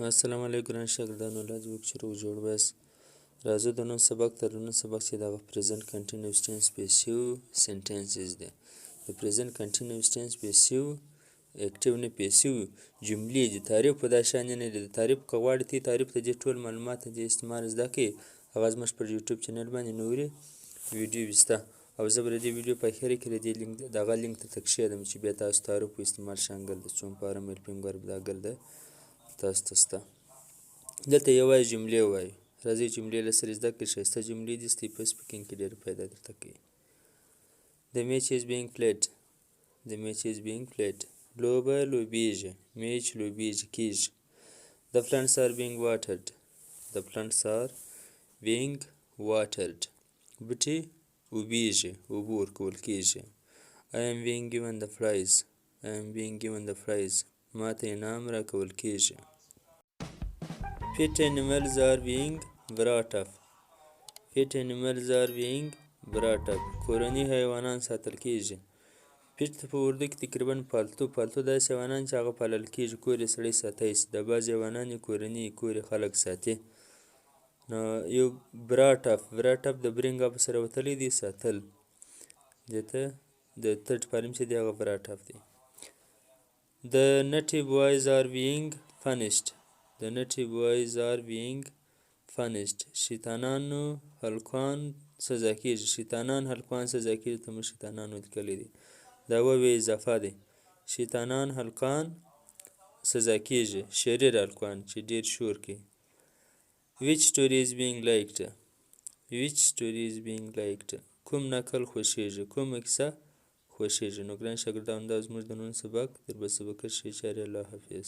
السلام علیکم ګران شاګردانو، الله دې وکړي چې روغ جوړ ویاست. راځو د نن سبق ته. نن سبق چې دغه present continuous tense passive sentences دی. د present continuous tense passive، active نه، passive جملې دي. تعریف په دا شان نه دی. د تعریف که غواړي تی تعریف ته دې ټول معلومات دې استعمال زده کړئ، هغه زموږ پر یوټیوب چینل باندې نورې ویډیو شته، او زه به د دې ویډیو په اخر کې د دې لینک، دغه لینک ته کښېږدم چې بیا تاسو تعریف او استعمال شانګل د څوم form helping verb دا ګرده تاسو ته شته. دلته یوازې جملې وایو. راځئ جملې له سره زده کړئ. ښایسته جملې دي، ستاسو په speaking کې ډېره فایده درته کوي. The match is being played. The match is being played. لوبه لوبیږي، میچ لوبیږي، کیږي. The plants are being watered. The plants are being watered. بوټي اوبیږي، اوبه ورکول کیږي. I am being given the prize. I am being given the prize. ماته انعام راکول کیږي. Pet animals are being brought up. Pet animals are being brought up. کورني حیوانان ساتل کیږي. Pet ته په اردو کې تقریبا پالتو. پالتو داسې حیوانان چې هغه پالل کیږي، کور یې سړی ساتی شي. دا بعضې حیوانان یې کورني، کور یې خلک ساتي. نو یو brought up، brought up د bring up سره وتلی دی، ساتل. دې ته د third form چې دی هغه brought up دی. The naughty boys are being punished. The naughty boys are being punished. شیطانانو هلکان سزا کیږي. شیطانان هلکان سزا کیږي ته موږ شیطانان لیکلی دی، دا واوې اضافه دی. شیطانان هلکان سزا کیږي، شریر هلکان چې ډیر شور کوي. Which story is being liked? Which story is being liked? کوم نکل خوښیږي؟ کومه کیسه خوښیږي؟ نو ګران شاګردانو، دا زموږ د نن سبق. تر بل سبق ښې چارې، الله حافظ.